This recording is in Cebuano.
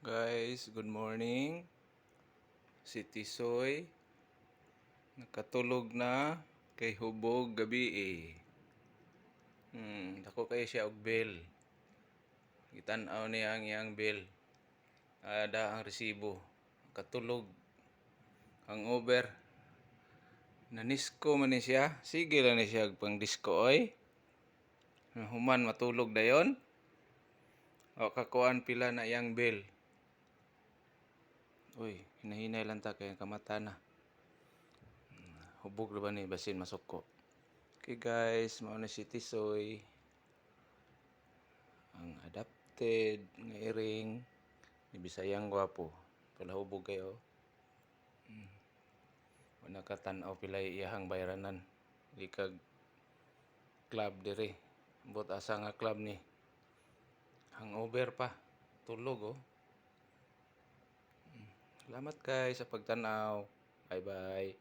Guys, good morning. Si Tisoy nakatulog na kay hubog gabi eh. Dako kay siya og bill. Gitan-aw niya ang iyang bill. Ada ang resibo. Katulog. Hangover. Nanisko man ni siya. Sige lang ni siya pang disco oy. Human matulog dayon. O kakuan pila na iyang bill. Uy, hinahinay lang ta kay kamata na. Hubog ra ba ni basin masuko. Okay guys, mao na si Tisoy. Ang adopted nga iring ni Bisayang gwapo. Palahubog kayo. Wala ka tan-aw pilay iyahang bayranan. Gikan club diri. Ambot asa nga club ni. Hangover pa. Tulog oh. Salamat guys sa pagtanaw. Bye bye.